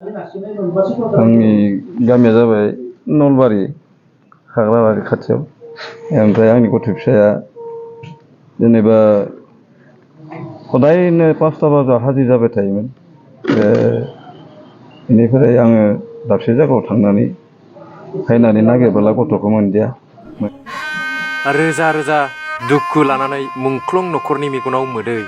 आंनि गामिया जाबाय नलबारि खाग्राबारि खाथियाव। ओमफ्राय आंनि गथ' फिसाया जेनेबा हदायनो 5टा बाजायाव हाजिर जाबाय थायोमोन। बेनिफ्राय आङो दाबसे जायगायाव थांनानै फैनानै नागिरबोला गथ'खौ मोनदिया। रोजा रोजा दुखु लानानै मुंख्लं न'खरनि मेगनाव मोदै।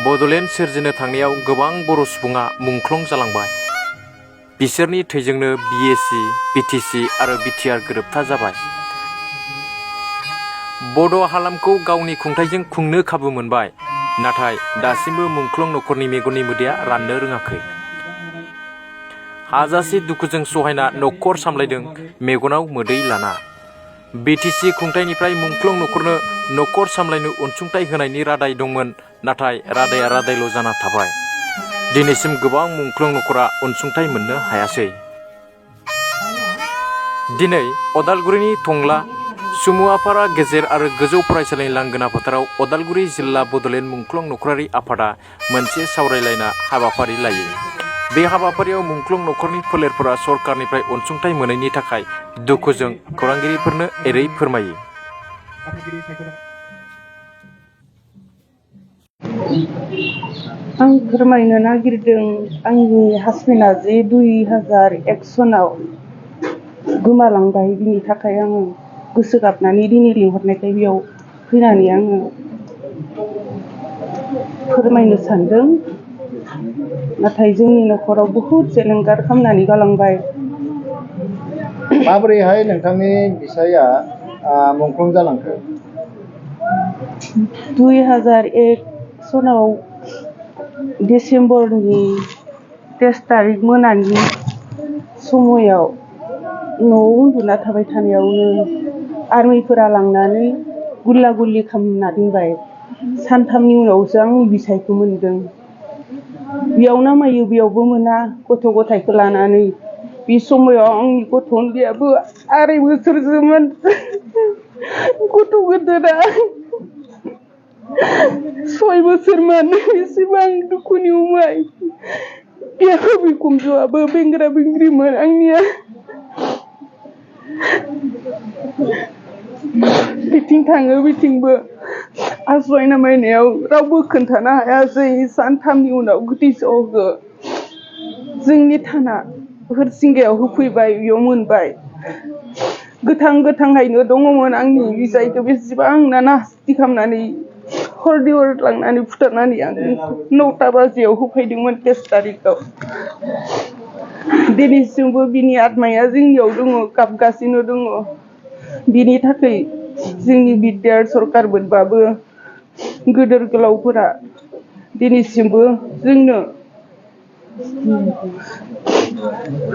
बड'लेण्ड सोरजिनो थांनायाव गोबां बर' सुबुङा मुंख्लं जालांबाय। बिसोरनि थैजोंनो BSc, BTC आरो BTR गोरोबथा जाबाय। बड' हालामखौ गावनि खुंथाइजों खुंनो खाबु मोनबाय, नाथाय दासिमबो मुंख्लं न'खरनि मेगननि मोदैया राननो रोङाखै। हाजासे दुखुजों सहायना न'खर सामलायदों मेगनाव मोदै लाना। BTC खुंथाइनिफ्राय मुंख्लं न'खरनो न'खर सामलायनो अनसुंथाइ होनायनि रादाय दंमोन, नाथाय रादाया रादायल' जाना थाबाय। दिनैसिम गोबां मुंख्लं न'खरा अनसुंथाइ मोननो हायासै। दिनै अदालगुरिनि टंला, सुमुआपारा गेजेर आरो गोजौ फरायसालिनि लांगोना फोथाराव अदालगुरि जिल्ला बड'लेण्ड मुंख्लं न'खरारि आफादा मोनसे सावरायलायना हाबाफारि लायो। बे हाबाफारियाव मुंख्लं न'खरनि फोलेरफोरा सरकारनिफ्राय अनसुंथाइ मोनैनि थाखाय दुखुजों खौरांगिरिफोरनो एरै फोरमायो। आं फोरमायनो नागिरदों आंनि हासबेन्डआ जे 2001 सनाव गोमालांबाय। बिनि थाखाय आङो गोसो गाबनानै दिनै लिंहरनायखाय बेयाव फैनानै आङो फोरमायनो सानदों। नाथाय जोंनि न'खराव बहुद जेलेंगार खालामनानै गालांबाय। माबोरैहाय नोंथांनि बिसाया मुंख्लं जालांखो? 2001 सनाव डिसेम्बरनि 23 तारिख मोनानि समायाव न'आव उन्दुना थाबाय थानायावनो आर्मिफोरा लांनानै गुल्ला गुल्लि खालामना दोनबाय। सानथामनि उनावसो आंनि बिसायखौ मोनदों। बेयाव नामायो बेयावबो मोना गथ' गथायखौ लानानै। बे समायाव आंनि गथ' उन्दैयाबो 2.5 बोसोरसोमोन। गथ' गोदोरा 6 बोसोरमोन। बेसेबां दुखुनि उमाय। बिहाव बिखुनजोआबो बेंग्रा बेंग्रिमोन आंनिया। बिथिं थाङो बिथिंबो आश्रय नामायनायाव रावबो खोन्थानो हायासै। सानथामनि उनाव गोथै सहखौ जोंनि थाना हरसिंगायाव होफैबाय, बेयाव मोनबाय। गोथां गोथांहायनो दङमोन आंनि बिजायखौ बेसेबां नासथि खालामनानै हरदि हर लांनानै फुथारनानै आं 9टा बाजियाव होफैदोंमोन 23 तारिखआव। दिनैसिमबो बिनि आत्माया जोंनियाव दङ, गाबगासिनो दङ। बिनि थाखाय जोंनि BTR सरकार मोनबाबो गोदोर गोलावफोरा दिनैसिमबो जोंनो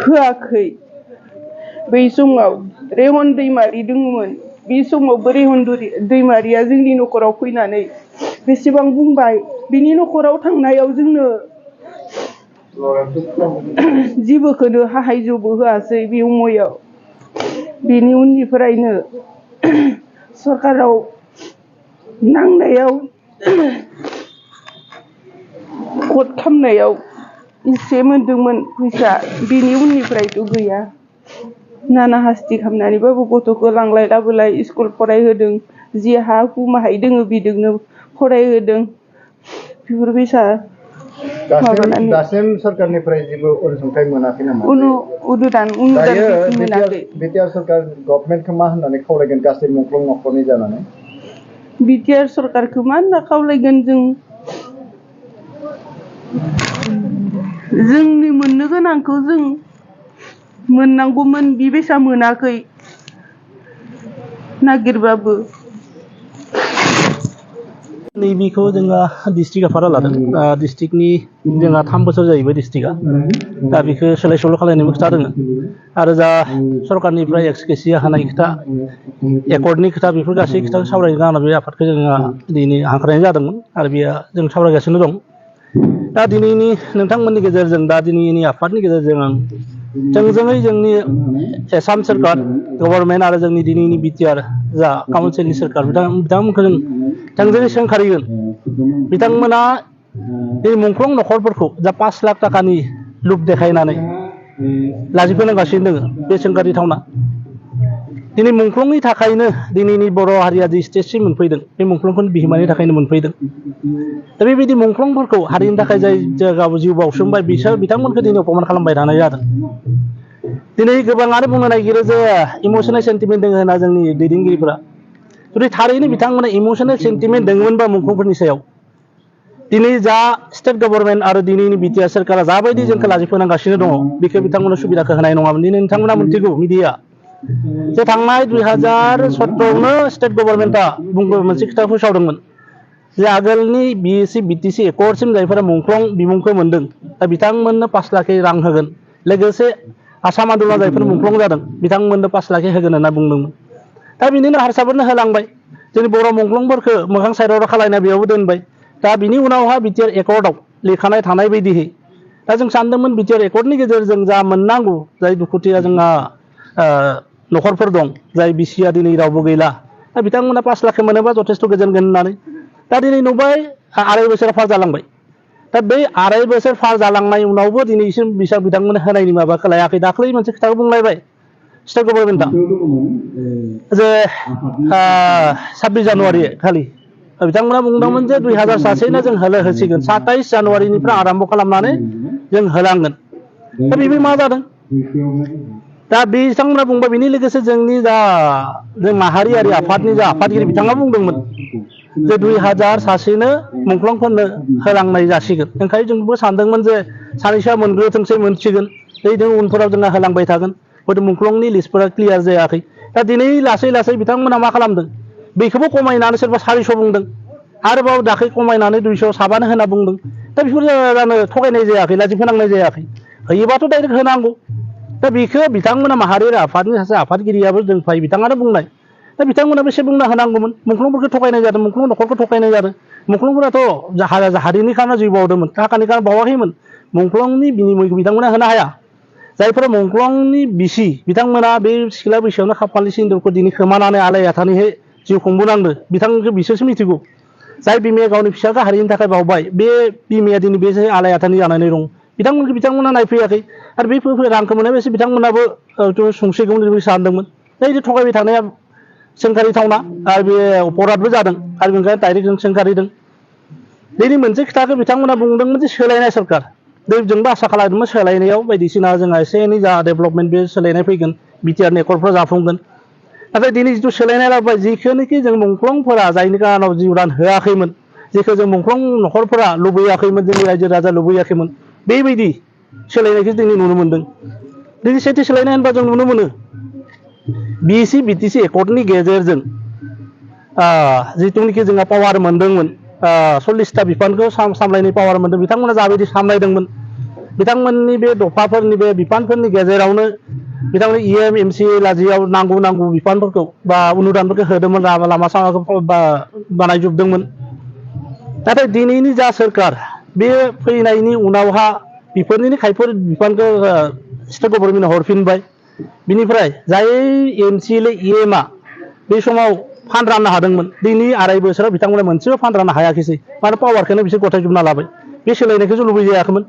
होआखै। बै समाव रेहन दैमारि दङमोन। बे समावबो रेहन दैमारिया जोंनि न'खराव फैनानै बेसेबां बुंबाय। बिनि न'खराव थांनायाव जोंनो जेबोखौनो हाहायजोबो होआसै बे उमायाव। बेनि उननिफ्रायनो सरकाराव नांनायाव कट खालामनायाव एसे मोनदोंमोन फैसा। बेनि उननिफ्रायथ' गैया। नाना हास्थि खालामनानैबाबो गथ'खौ लांलाय लाबोलाय स्कुल फरायहोदों। जि हा हु माहाय दोङो बिजोंनो फरायहोदों। बेफोरबायसा माबानानै दासिम सरकारनिफ्राय जेबो अनसुंथाइ मोनाखै नामा? अनुदान मोनाखै। BTR सरकार गभर्नमेन्टखौ मा होननानै खावलायगोन गासै मुंख्लं न'खरनि जानानै? BTR सरकारखौ मा होनना खावलायगोन जों? जोंनि मोननो गोनांखौ जों मोननांगौमोन, बेबायसा मोनाखै नागिरबाबो। नैबेखौ जोंहा डिस्ट्रिक्ट आफादा लादों। डिस्ट्रिक्टनि जोंहा 3 बोसोर जाहैबाय डिस्ट्रिक्टआ। दा बेखौ सोलाय सोल' खालामनायनिबो खोथा दङ। आरो जा सरकारनिफ्राय एक्सकेसिया होनाय खोथा, एकर्डनि खोथा, बेफोर गासै खोथाखौ सावरायनो गाहाम बे आफादखौ जोंहा दिनै हांख्रायनाय जादोंमोन आरो बेयो जों सावरायगासिनो दं। दा दिनैनि नोंथांमोननि गेजेरजों, दा दिनैनि आफादनि गेजेरजों आं थोंजोङै जोंनि आसाम सरकार गभर्नमेन्ट आरो जोंनि दिनैनि BTR जा काउन्सिलनि सोरखार बिथांमोनखौ जों थोंजोङै सोंखारिगोन। बिथांमोना बे मुंख्लं नखरफोरखौ जा 5 लाख थाखानि लुप देखायनानै लाजिफोनांगासिनो दङ बे सोंखारिथावना दिनै मुंख्लंनि थाखायनो दिनैनि बर' हारिया जि स्टेजसिम मोनफैदों बे मुंख्लंफोरनि बिहोमानि थाखायनो मोनफैदों दा बेबायदि मुंख्लंफोरखौ हारिनि थाखाय जाय जायगायाव जिउ बाउसोमबाय बिथांमोनखौ दिनै अपमान खालामबाय थानाय जादों दिनै गोबाङानो बुंनो नागिरो जे इमोसनेल सेन्टिमेन्ट दङ होनना जोंनि दैदेनगिरिफोरा जुदि थारैनो बिथांमोना इमोसनेल सेन्टिमेन्ट दङमोनबा मुंख्लंफोरनि सायाव दिनै जा स्टेट गभर्नमेन्ट आरो दिनैनि बिटिआर सोरखारा जाबायदि जोंखौ लाजिफोनांगासिनो दङ बेखौ बिथांमोना सुबिदाखौ होनाय नङामोन दिनै नोंथांमोना मिथिगौ मिडिया जे थांनाय 2017आवनो स्टेट गभर्नमेन्टआ मोनसे खोथा फोसावदोंमोन जे आगोलनि बिएसि बिटिसि एकर्डसिम जायफोरा मुंख्लं बिमुंखौ मोनदों दा बिथांमोननो 5 लाख रां होगोन लोगोसे आसाम आन्दोलनाव जायफोर मुंख्लं जादों बिथांमोननो 5 लाख होगोन होनना बुंदोंमोन दा बिनिनो हारसाफोरनो होलांबाय जोंनि बर' मुंख्लंफोरखौ मोखां साइडआव खालायना बेयावबो दोनबाय दा बिनि उनावहा बिटिआर एकर्डआव लिरखानाय थानाय बायदिहै दा जों सानदोंमोन बिटिआर एकर्डनि गेजेरजों जा मोननांगौ जाय दुखुथिया जोंहा नखरफोर दं जाय बिसिया दिनै रावबो गैला दा बिथांमोना 5 लाख मोनोबा जथेस्थ' गोजोनगोन होननानै दा दिनै नुबाय 2.5 बोसोर पार जालांबाय दा बै 2.5 बोसोर पार जालांनाय उनावबो दिनैसिम बिथांमोना होनायनि माबाखौ लायाखै दाख्लै मोनसे खोथाखौ बुंलायबाय स्टेट गभर्नमेन्टआ जे 26 जानुवारि खालि बिथांमोना बुंदोंमोन जे 2000 सासेनो जों होसिगोन 27 जानुवारिनिफ्राय आरम्भ खालामनानै जों होलांगोन दा बेबो मा जादों दा बिथांमोना बुंबाय बेनि लोगोसे जोंनि जा जों माहारियारि आफादनि जा आफादगिरि बिथाङा बुंदोंमोन जे 2000 सासेनो मुंख्लंफोरनो होलांनाय जासिगोन ओंखायनो जोंबो सानदोंमोन जे सानैसोआ मोनग्रोथोंसै मोनसिगोन जों उनफोराव जोंहा होलांबाय थागोन हयथ' मुंख्लंनि लिस्टफोरा क्लियार जायाखै दा दिनै लासै लासै बिथांमोना मा खालामदों बेखौबो खमायनानै सोरबा 400 बुंदों आरोबाव दाख्लै खमायनानै 200 साबानो होना बुंदों दा बेफोर जानो थगायनाय जायाखै लाजि फोनांनाय जायाखै होयोबाथ' डाइरेक्ट होनांगौ दा बेखौ बिथांमोना माहारियारि आफादनि सासे आफादगिरियाबो जोंफाय बिथाङानो बुंनाय दा बिथांमोना बेसे बुंना होनांगौमोन मुंख्लंफोरखौ थगायनाय जादों मुंख्लं नखरखौ थगायनाय जादों मुंख्लंफोराथ' हारिनि खारनाव जिउ बावदोंमोन थाखानि खारनाव बावाखैमोन मुंख्लंनि बिनिमयखौ बिथांमोना होनो हाया जायफोरा मुंख्लंनि बिसि बिथांमोना बे सिख्ला बैसोआवनो खाफालनि सिन्दुरखौ दिनै खोमानानै आलाय आथानैहाय जिउ खुंबोनांदों बिथांखौ बिसोरसो मिथिगौ जाय बिमाया गावनि फिसाखौ हारिनि थाखाय बावबाय बे बिमाया दिनै बे आलाय आथानि जानानै दं बिथांमोना नायफैयाखै आरो बे रांखौ मोननायसो बिथांमोनाबो संसिगौमोन सानदोंमोन दा बिदि थगायबाय थानाया सोंखारिथावना आरो बे अपराधबो जादों आरो बेनिखायनो डाइरेक्ट जों सोंखारिदों दिनै मोनसे खोथाखौ बिथांमोना बुंदोंमोन जे सोलायनाय सरकार जोंबो आसा खालामदोंमोन सोलायनायाव बायदिसिना जोंहा एसे एनै जा डेभेलपमेन्ट बे सोलायनाय फैगोन बिटिआरनि एकर्डफ्रा जाफुंगोन नाथाय दिनै जिथु सोलायनाय लाबोबाय जिखौनोखि जों मुंख्लंफोरा जायनि कारनाव जिउ दान होआखैमोन जेखौ जों मुंख्लं नखरफोरा लुबैयाखैमोन जोंनि रायजो राजा लुबैयाखैमोन बेबायदि सोलायनायखौ दिनै नुनो मोन्दों दिनै सेथि सोलायनाय होनबा जों नुनो मोनो बिएसि बिटिसि एकर्डनि गेजेरजों जिथुनिखि जोंहा पावार मोन्दोंमोन 40टा बिफानखौ सामलायनाय पावार मोन्दों बिथांमोना जाबायदि सामलायदोंमोन बिथांमोननि बे दफाफोरनि बे बिफानफोरनि गेजेरावनो बिथांमोननि इएम एमसि लाजियाव नांगौ बिफानफोरखौ बा अनुदानफोरखौ होदोंमोन लामा सामाखौ बानायजोबदोंमोन नाथाय दिनैनि जा सोरखार बे फैनायनि उनावहा बेफोरनिनो खायफोर बिफानखौ स्टेट गभर्नमेन्टआ हरफिनबाय बिनिफ्राय जाय एमसिएल इएमआ बे समाव फान्ड राननो हादोंमोन दिनै 2.5 बोसोराव बिथांमोना मोनसेबो फान्ड राननो हायाखैसै मानो पावारखौनो बिसोर गथायजोबना लाबाय बे सोलायनायखौ जों लुबैजायाखैमोन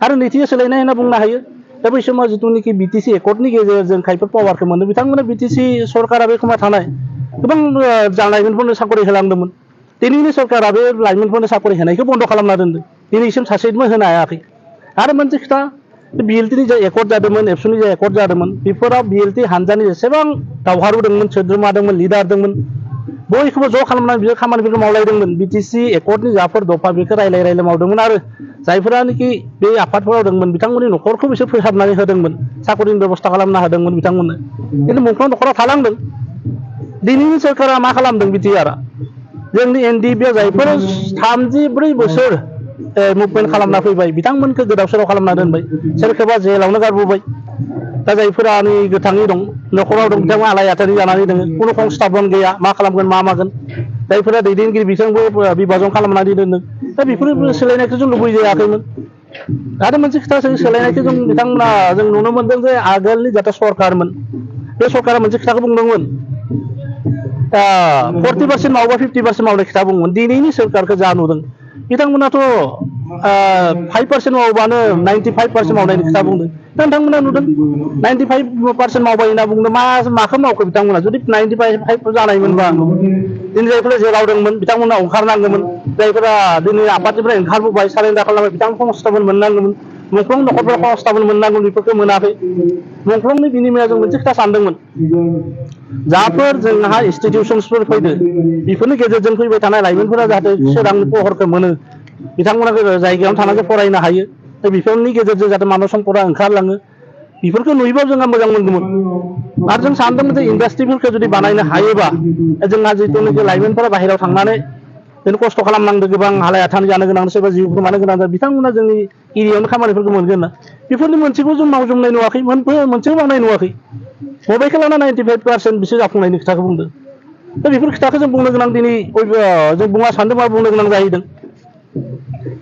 आरो नैथि सोलायनाय होनना बुंनो हायो दा बै समाव जिथुनिखि बिटिसि एकर्डनि गेजेरजों खायफोर पावारखौ मोनो बिथांमोना बिटिसि सरकारा बे समाव थानाय गोबां लाइमोनफोरनो साकरि होलांदोंमोन दिनैनि सरकारा बे लाइमोनफोरनो साकरि होनायखौ बन्द' खालामना दोनदों दिनैसिम सासेबो होनो हायाखै आरो मोनसे खोथा बिएलटिनि जा एकर्ड जादोंमोन एबसुनि जा एकर्ड जादोंमोन बेफोराव बिएलटि हानजानि जेसेबां दावहारु दंमोन सोद्रोमा दंमोन लिडार दंमोन बयखौबो ज' खालामनानै बिसोर खामानिफोरखौ मावलायदोंमोन बिटिसि एकर्डनि जाफोर दफा बेखौ रायलाय मावदोंमोन आरो जायफोरानोखि बे आफादफोराव दंमोन बिथांमोननि न'खरखौ बिसोर फोसाबनानै होदोंमोन साकरिनि बेबस्था खालामना होदोंमन बिथांमोननो खिन्थु मुंख्लं न'खराव थालांदों दिनैनि सोरखारा मा खालामदों बिटिआरआ जोंनि एनडिएफबिआव जायफोर 34 बोसोर मुभमेन्ट खालामना फैबाय बिथांमोनखौ गोदाव सोराव खालामना दोनबाय सोरखौबा जेलावनो गारबोबाय दा जायफोरा नै गोथाङै दं न'खराव दं बिथांमोना आलाय आथानि जानानै दङ खुनु संस्थापन गैया मा खालामगोन मा मागोन जायफोरा दैदेनगिरि बिथांबो बिभाजन खालामनानै दोनदों दा बेफोर सोलायनायखौ जों लुबैजायाखैमोन आरो मोनसे खोथा जों सोलायनायखौ जों बिथांमोना जों नुनो मोन्दों जे आगोलनि जाथा सरकारमोन बे सरकारा मोनसे खोथाखौ बुंदोंमोन 40% मावोबा 50% मावनाय खोथा बुंदोंमोन दिनैनि सोरखारखौ जा नुदों बिथांमोनाथ' 5% मावबानो 95% मावनायनि खोथा बुंदों नोंथांमोना नुदों 95% मावबाय होनना बुंदों माखौ मावखो बिथांमोना जुदि 95% जानायमोनबा दिनै जायफोरा जेराव दंमोन बिथांमोना ओंखारनांगौमोन जायफोरा दिनै आफादनिफ्राय ओंखारबोबाय सारेन्डार खालामबाय बिथांमोनखौ संस्थापन मोननांगौमोन मुंख्लं न'खरफोरा संस्थापन मोननांगौमोन बेफोरखौ मोनाखै मुंख्लंनि बिनिमयाव जों मोनसे खोथा सानदोंमोन जाफोर जोंहा इनस्टिटिउसन्सफोर फैदो बेफोरनि गेजेरजों फैबाय थानाय लाइमोनफोरा जाहाथे सोरांनि पहरखौ मोनो बिथांमोना जायगायावनो थानानै फरायनो हायो बेफोरनि गेजेरजों जाहाथे मानब सम्पदा ओंखारलाङो बेफोरखौ नुयोबा जोंहा मोजां मोनगौमोन आरो जों सानदोंमोन जे इन्डास्ट्रिफोरखौ जुदि बानायनो हायोबा जोंहा जिथुनाखि लाइमोनफोरा बाहेरायाव थांनानै जों खस्थ' खालामनांदों गोबां हालाय हाथानि जानो गोनां सोरबा जिउ खोमानो गोनां जादों बिथांमोना जोंनि एरियायावनो खामानिफोरखौ मोनगोन ना बेफोरनि मोनसेखौ जों मावजोबनाय नुवाखै मोनसेबो मावनाय नुवाखै बबेखौ लाना 95% बिसोर जाफुंनायनि खोथाखौ बुंदों दा बेफोर खोथाखौ जों बुंनो गोनां दिनै जों बुङा सानदों मा बुंनो गोनां जाहैदों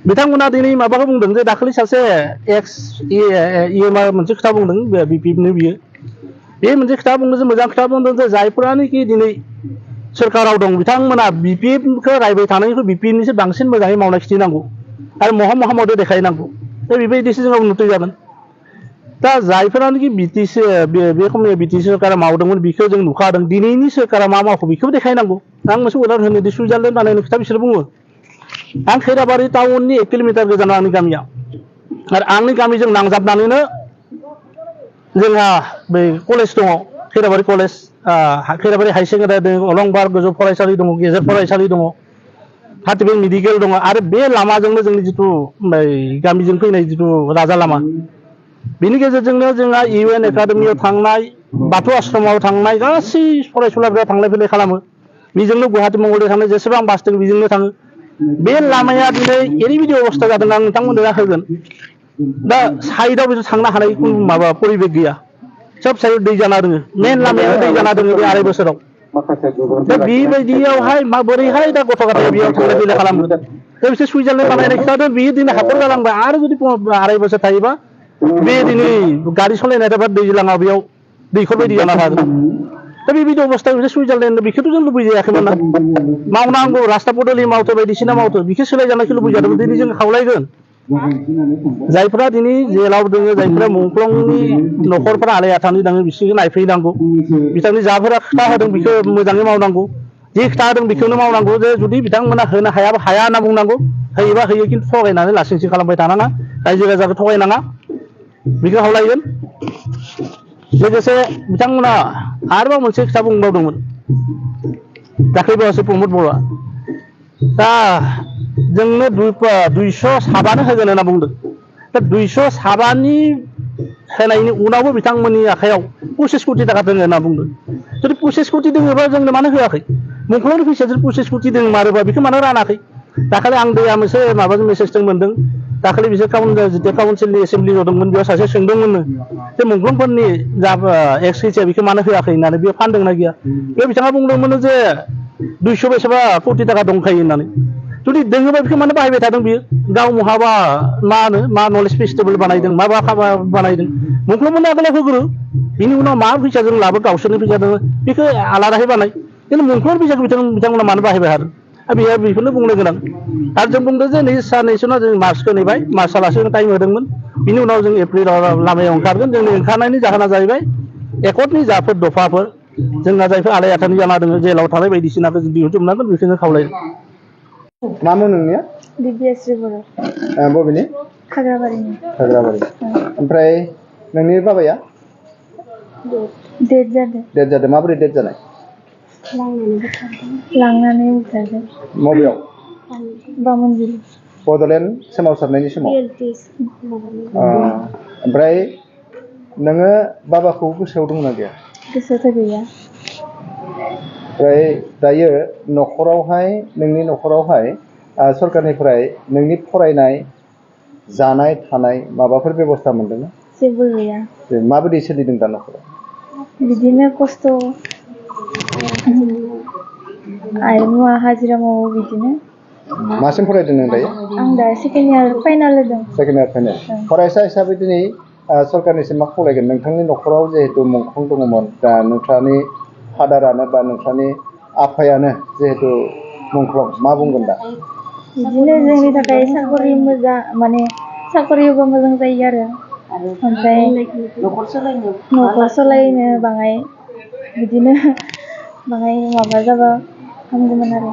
बिथांमोना दिनै माबाखौ बुंदों जे दाखालि सासे एक्स इएमआर मोनसे खोथा बुंदों बिपिएफनो बियो बे मोनसे खोथा बुंदों जे मोजां खोथा बुंदों जे जायफोरानोखि दिनै सोरखाराव दं बिथांमोना बिपिएफखौ रायबाय थानायनिख्रुइ बिपिएफनिसो बांसिन मोजाङै मावनाय खिथिनांगौ आरो महा मावदो देखायनांगौ दा बेबायदिसो जोंहा उन्नति जागोन दा जायफोरानोखि बिटिसि बे खमायाव बिटिसि सोरखारा मावदोंमोन बेखौ जों नुखादों दिनैनि सोरखारा मा मावखो बेखौबो देखायनांगौ आं मोनसे उदाहरन होनो सुइजारलेण्ड बानायनायनि खोथा बिसोर बुङो आं खैराबारि टाउननि 1 किल'मिटार गोजानाव आंनि गामिया आरो आंनि गामिजों नांजाबनानैनो जोंहा बै कलेज दङ Khairabari college Khairabari high secondary दङ अलंबार गोजौ फरायसालि दङ गेजेर फरायसालि दङ हातिबेल मेडिकेल दङ आरो बे लामाजोंनो जोंनि जिथु गामिजों फैनाय जिथु राजा लामा बेनि गेजेरजोंनो जोंहा इउएन एकाडेमियाव थांनाय बाथौ आश्रमाव थांनाय गासै फरायसुलाफोरा थांलाय फैलाय खालामो बेजोंनो गुवाहाटि मंगलदै थांनाय जेसेबां बास दं बेजोंनो थाङो बे लामाया दिनै ओरैबायदि अबस्था जादों आं नोंथांमोननो होगोन दा साइडआव बिसोर थांनो हानाय खुनु माबा परिबेक गैया सब साइड दै जाना दङ मेन लामायानो दै जाना दङ बे 2.5 बोसोराव दा बेबायदियावहाय माबोरैहाय दा गथ' गथाय बेयाव थांलाय फैलाय खालामो दा बिसोर सुइजारलेण्ड बानायनाय खिथादों बेयो दिनै हाखर जालांबाय आरो जुदि 2.5 बोसोर थायोबा बे दिनै गारि सालायनाय थाबा दैज्लाङाव बेयाव दैखर बायदि जाना थागोन दा बेबायदि अबस्थायाव बिसोर सुइजारलेण्ड बेखौथ' जों लुबैजायाखैमोन ना मावनांगौ रास्ता बदलि मावथो बायदिसिना मावथो बेखौ सोलायजानायखौ लुबैजादोंमोन दिनै जों खावलायगोन जायफोरा दिनै जेलाव दङ जायफोरा मुंख्लंनि न'खरफोरा आलाय आथानि दङ बिसोरखौ नायफैनांगौ बिथांनि जाफोरा खोथा होदों बेखौ मोजाङै मावनांगौ जे खोथा होदों बेखौनो मावनांगौ जे जुदि बिथांमोना होनो हायाबा हाया होनना बुंनांगौ होयोबा होयो खिन्थु थगायनानै लासिंसिं खालामबाय थानाङा रायजो राजाखौ थगायनाङा बेखौ खावलायगोन लोगोसे बिथांमोना आरोबाव मोनसे खोथा बुंबावदोंमोन दाख्लैबावैसो प्रमद बर'आ दा जोंनो 200 साबानो होगोन होनना बुंदों दा 200 साबानि होनायनि उनावबो बिथांमोननि आखायाव 25 कोटि थाखा दङ होनना बुंदों जुदि 25 कोटि दङबा जोंनो मानो होआखै मुंख्लंनि फैसाजों 25 कोटि दङ मारोबा बेखौ मानो रानाखै दाखालि आं दैया मोनसे माबाजों मेसेजजों मोन्दों दाखालि बिसोर काउन्सिलनि एसेम्बलि जदोंमोन बेयाव सासे सोंदोंमोननो जे मुंख्लंफोरनि जा एक्स कैसिया बेखौ मानो होआखै होननानै बेयो फानदोंना गैया बे बिथाङा बुंदोंमोन जे 200 बेसेबा कोटि थाखा दंखायो होननानै जुदि दोङोबा बेखौ मानो बाहायबाय थादों बियो गाव महाबा मा नलेज फेस्टिभेल बानायदों माबा बानायदों मुंख्लंफोरनि आगोलाव होग्रो बिनि उनाव मा फैसाजों लाबो गावसोरनि फैसा दङ बेखौ आलादाहै बानाय खिन्थु मुंख्लं फैसाखौ बिथांमोना मानो बाहायबाय थादों बेहा बेखौनो बुंनो गोनां आरो जों बुंदों जे नै साननैसो उनाव जों मार्चखौ नेबाय मार्चआलासो जों टाइम होदोंमोन बिनि उनाव जों एप्रिलाव लामायाव ओंखारगोन जोंनि ओंखारनायनि जाहोना जाहैबाय एकर्डनि जाफोर दफाफोर जोंहा जायफोर आलाय आथानि जाना दङ जेलाव थानाय बायदिसिनाखौ जों दिहुनजोबनांगोन बेखौनो खावलायो मा मुं नोंनिया दिव्याश्री बर' बबेनि खाग्राबारिनि ओमफ्राय नोंनि बाबाया डेट जादों डेथ जादों माबोरै डेथ जानाय लांनानै बुथारदों मबेयाव बामोनजिरि बड'लेण्ड सोमावसारनायनि समाव ओमफ्राय नोङो बाबाखौ गोसोआव दंना गैया गोसोआवथ' गैया ओमफ्राय दायो न'खरावहाय नोंनि न'खरावहाय सरकारनिफ्राय नोंनि फरायनाय जानाय थानाय माबाफोर बेबस्था मोनदोंना जेबो गैया माबायदि सोलिदों दा न'खराव बिदिनो खस्थ' आइमुवा हाजिरा मावो बिदिनो मासिम फरायदों नों दायो आं दा सेकेन्ड इयार फाइनाल होदों सेकेन्ड इयार फाइनाल फरायसा हिसाबै दिनै सरकारनिसिम मा खावलायगोन नोंथांनि न'खराव जिहेतु मुंख्लं दङमोन दा नोंथांनि फादारानो बा नोंथांनि आफायानो जिहेतु मुंख्लं मा बुंगोन दा बिदिनो जोंनि थाखाय साकरि मोजां माने साकरि होबा मोजां जायो आरो ओमफ्राय न'खर सालायनो बाङाय बिदिनो बाङाय माबा जाबा हामगौमोन आरो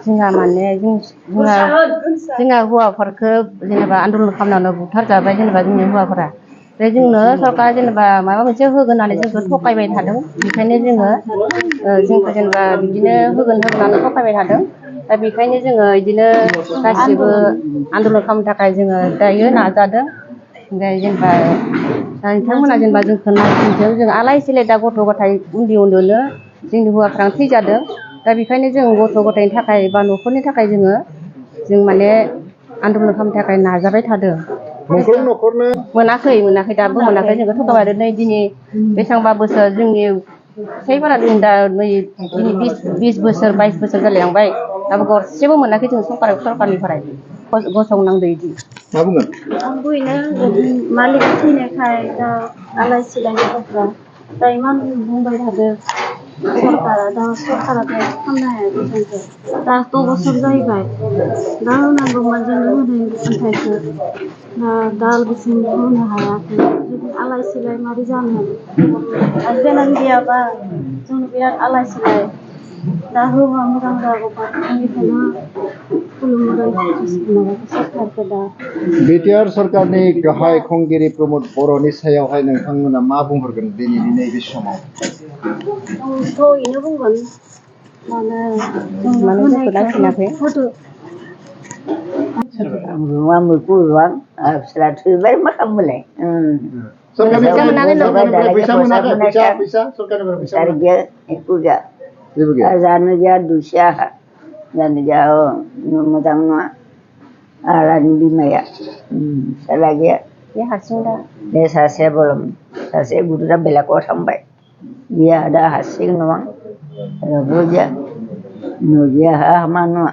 जोंहा माने जोंहा हौवाफोरखौ जेनेबा आन्दलन खालामनानै बुथारजाबाय जेनेबा जोंनि हौवाफोरा ओमफ्राय जोंनो सरकारा जेनेबा माबा मोनसे होगोन होननानै जोंखौ थगायबाय थादों बेखायनो जोंखौ जेनेबा बिदिनो होगोन होननानै थगायबाय थादों दा बेखायनो जोङो बिदिनो गासिबो आन्दलन खालामनो थाखाय जोङो दायो नाजादों ओमफ्राय जेनेबा बिथांमोना जेनेबा जोंखौ नायफिनथों जों आलाय सिलाय दा गथ' गथाय उन्दै उन्दैनो जोंनि हौवाफ्रानो थैजादों दा बेखायनो जों गथ' गथायनि थाखाय बा न'खरनि थाखाय जों माने आन्दलन खालामनो थाखाय नाजाबाय थादों मोनाखै दाबो मोनाखै जोंखौ थगायबाय नै दिनै बेसेबांबा बोसोर जोंनि फिसाइफोरा जों दा नै दिनै 20 बोसोर 22 बोसोर जालायलांबाय दाबो गरसेबो मोनाखै जों सरकारनिफ्राय गसंनांदो बिदि मा बुंगोन आंबो बेनो मालिक थैनायखाय दा आलाय सिलाय गथ'फ्रा दा इमान बुंबाय थादों सरकारा दा खालामनो हायाखै जोंखौ दा 10 बोसोर जाहैबाय दा होनांगौमोन जोंनो होनाय अन्थाइखौ दा बिसिम होनो हायाखै आलाय सिलाय मारै जानो हासबेन्डानो गैयाबा जों बिराद आलाय सिलाय दा होबा मोजां जागौमोन बेनिखायनो खुलुमबाय सरकारखौ दा बिटिआर सरकारनि गाहाय खुंगिरि प्रमद बर'नि सायावहाय नोंथांमोना मा बुंहरगोन दिनैनि नैबे समाव आंथ' बेनो बुंगोन माने जोंनो होनायखौ होदो फिसाला थैबाय मा खालामोलाय जानो गैया दुसिया जानो गैया मोजां नङा आलानि बिमाया फिसाला गैया बे हारसिं दा बे सासे बलम सासे गुरुरा बेलेगाव थांबाय बिया दा हारसिं नङा रावबो गैया न' गैया हा मा नङा